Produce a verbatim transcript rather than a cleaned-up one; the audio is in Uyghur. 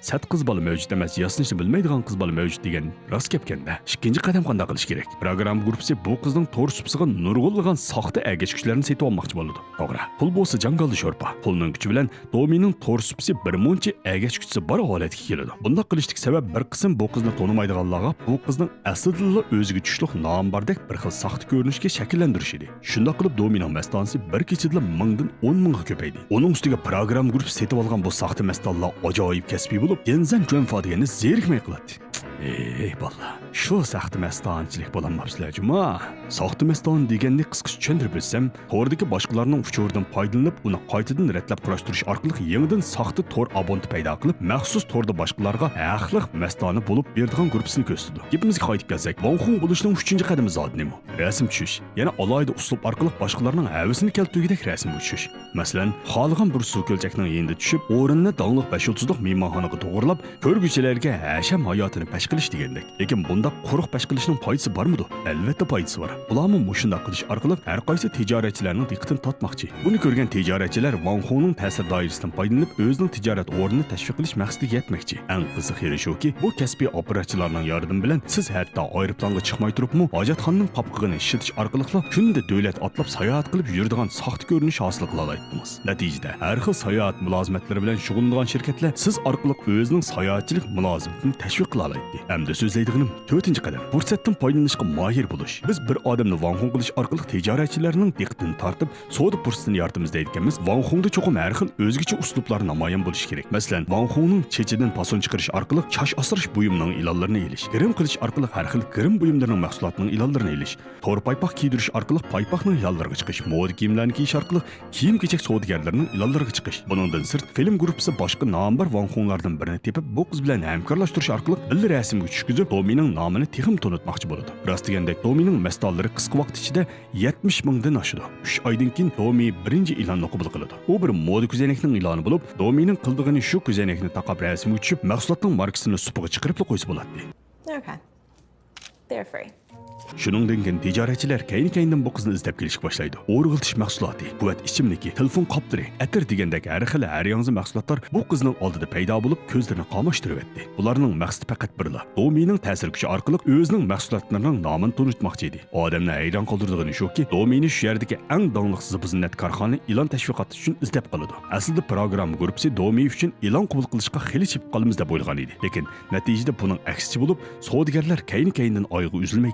سەت قىز بالا مەۋجۇت ئەمەس، ياسىنىشنى بىلمەيدىغان قىز بالا مەۋجۇت دېگەن راست گەپكەندە. ئىككىنچى قەدەم قانداق قىلىش كېرەك؟ پىروگرامما گۇرۇپپىسى بۇ قىزنىڭ تور سۇپىسىغا نۇرغۇنلىغان ساختا ئەگەشكۈچلەرنى سېتىۋالماقچى بولىدۇ. توغرا، پۇل بولسا جاڭگالدا شورپا. پۇلنىڭ كۈچى بىلەن دومىنىڭ تور سۇپىسى بىرمۇنچە ئەگەشكۈچىسى بار ھالەتكە كېلىدۇ. بۇنداق قىلىشتىكى سەۋەب، بىر قىسىم بۇ قىزنى تونۇمايدىغانلارغا بۇ قىزنىڭ ئەسلىدىنلا ئۆزىگە چۈشلۈك نامى باردەك بىر خىل ساختا كۆرۈنۈشكە شەكىللەندۈرۈش ئىدى. شۇنداق قىلىپ، دومىنىڭ مەستانىسى بىر كېچىدىلا مىڭدىن ئون مىڭغا كۆپەيدى. ئۇنىڭ ئۈستىگە پىروگرامما گۇرۇپپىسى سېتىۋالغان بۇ ساختا مەستانلار ئاجايىپ كەسپىي بولۇپ، گېنزەن جۈەنفا دېگەننى زېرىكمەي قىلاتتى. ئېي بالىلار، شۇ ساختا مەستانىچىلىك بولالماپسىلەر جۇما. ساختا مەستانە دېگەننى قىسقىچە چۈشەندۈرۈپ ئۆتسەم، توردىكى باشقىلارنىڭ ئۇچۇرىدىن پايدىلىنىپ، ئۇنى قايتىدىن رەتلەپ قۇراشتۇرۇش ئارقىلىق يېڭىدىن ساختا تور ئابونتى پەيدا قىلىپ، مەخسۇس توردا باشقىلارغا ھەقلىق مەستانە بولۇپ بېرىدىغان گۇرۇپپىسىنى كۆرسىتىدۇ. گېپىمىزگە قايتىپ كەلسەك، ۋاڭ خۇڭ بولۇشنىڭ ئۈچىنچى قەدىمى زادى نېمە؟ رەسىم چۈشۈش. يەنى ئالاھىدە ئۇسلۇب ئارقىلىق باشقىلارنىڭ ھەۋىسىنى كەلتۈرگۈدەك رەسىمگە چۈشۈش. مەسىلەن، خالىغان بىر سۇ كۆلچەكنىڭ يېنىدا چۈشۈپ، ئورۇننى داڭلىق بەش يۇلتۇزلۇق مېھمانخانىغا توغرىلاپ، كۆرگۈچىلەرگە ھەشەم ھاياتىنى پەش قىلىش دېگەندەك. لېكىن بۇنداق قۇرۇق پەش قىلىشنىڭ پايدىسى بارمىدۇ؟ ئەلۋەتتە پايدىسى بار. بۇلارمۇ مۇشۇنداق قىلىش ئارقىلىق ھەر قايسى تىجارەتچىلەرنىڭ دىققىتىنى تارتماقچى. بۇنى كۆرگەن تىجارەتچىلەر ۋاڭ خۇڭنىڭ تەسىر دائىرىسىدىن پايدىلىنىپ، ئۆزىنىڭ تىجارەت ئورنىنى تەشۋىق قىلىش مەقسىتىگە يەتمەكچى. ئەڭ قىزىق يېرى شۇكى، بۇ كەسپىي ئاپپاراتچىلارنىڭ ياردىمى بىلەن سىز ھەتتا ئايروپىلانغا چىقماي تۇرۇپمۇ، ھاجەتخانىنىڭ قاپقىقىنى ئىشلىتىش ئارقىلىقلا كۈندە دۆلەت ئاتلاپ ساياھەت قىلىپ يۈرىدىغان ساختا كۆرۈنۈش ھاسىل قىلالايتتىڭىز. نەتىجىدە، ھەر خىل ساياھەت مۇلازىمەتلىرى بىلەن شۇغۇللىنىدىغان شىركەتلەر سىز ئارقىلىق ئۆزىنىڭ ساياھەتچىلىك مۇلازىمىتىنى تەشۋىق قىلالايتتى. ئەمدى سۆزلەيدىغىنىم، تۆتىنچى قەدەم، پۇرسەتتىن پايدىلىنىشقا ماھىر بولۇش. بىز بىر ئادەمنى ۋاڭخۇڭ قىلىش ئارقىلىق تىجارەتچىلەرنىڭ دىققىتىنى تارتىپ، سودا پۇرسىتىنى يارىتىمىز دەيدىكەنمىز، ۋاڭخۇڭدا چوقۇم ھەر خىل ئۆزگىچە ئۇسلۇبلار نامايان بولۇشى كېرەك. مەسىلەن، ۋاڭخۇڭنىڭ چېچىدىن پاسون چىقىرىش ئارقىلىق چاچ ئاسراش بۇيۇمىنىڭ ئېلانلىرىنى ئېلىش، گىرىم قىلىش ئارقىلىق ھەر خىل گىرىم بۇيۇملىرىنىڭ مەھسۇلاتىنىڭ ئېلانلىرىنى ئېلىش، تور پايپاق كىيدۈرۈش ئارقىلىق پايپاقنىڭ ئېلانلىرىغا چىقىش، مودا كىيىملەرنى كىيىش ئارقىلىق كىيىم-كېچەك سودىگەرلىرىنىڭ ئېلانلىرىغا چىقىش. بۇنىڭدىن سىرت، فىلىم گۇرۇپپىسى باشقا نامى بار ۋاڭخۇڭلاردىن بىرىنى تېپىپ، بۇ قىز بىلەن ھەمكارلاشتۇرۇش ئارقىلىق بىللە رەسىمگە چۈشكۈزۈپ، دومىنىڭ نامىنى تېخىمۇ تونۇتماقچى بولىدۇ. راست دېگەندەك، دومىنىڭ مەستانىلىرى قىسقا ۋاقىت ئىچىدە يەتمىش مىڭدىن ئاشىدۇ. ئۈچ ئايدىن كېيىن دومى بىرىنچى ئېلاننى قوبۇل قىلىدۇ. ئۇ بىر مودا كۆزەينەكنىڭ ئېلانى بولۇپ، دومىنىڭ قىلىدىغىنى شۇ كۆزەينەكنى تاقاپ رەسىمگە چۈشۈپ، مەھسۇلاتنىڭ ماركىسىنى سۇپىغا چىقىرىپلا قويسا بولاتتى. Okay. They're free. شۇنىڭدىن كېيىن تىجارەتچىلەر كەينى-كەينىدىن بۇ قىزنى ئىزدەپ كېلىشكە باشلايدۇ. ئورغىتىش مەھسۇلاتى، قۇۋۋەت ئىچىملىكى، تېلېفون قاپلىرى، ئەتىر دېگەندەك ھەر خىل ھەر ياڭزا مەھسۇلاتلار بۇ قىزنىڭ ئالدىدا پەيدا بولۇپ، كۆزلىرىنى قاماشتۇرۇۋەتتى. بۇلارنىڭ مەقسىتى پەقەت بىرلا، دومىنىڭ تەسىر كۈچى ئارقىلىق ئۆزىنىڭ مەھسۇلاتلىرىنىڭ نامىنى تونۇتماقچى ئىدى. ئادەمنى ھەيران قالدۇرىدىغىنى شۇكى، دومىنى شۇ يەردىكى ئەڭ داڭلىق زىبۇ-زىننەت كارخانا ئېلان تەشۋىقاتى ئۈچۈن ئىزدەپ قالىدۇ. ئەسلىدە پىروگرامما گۇرۇپپىسى دومى ئۈچۈن ئېلان قوبۇل قىلىشقا خېلى چېپىپ قالىمىز دەپ ئويلىغان ئىدى. لېكىن نەتىجىدە بۇنىڭ ئەكسىچە بولۇپ، سودىگەرلەر كەينى-كەينىدىن ئايىغى ئۈزۈلمەي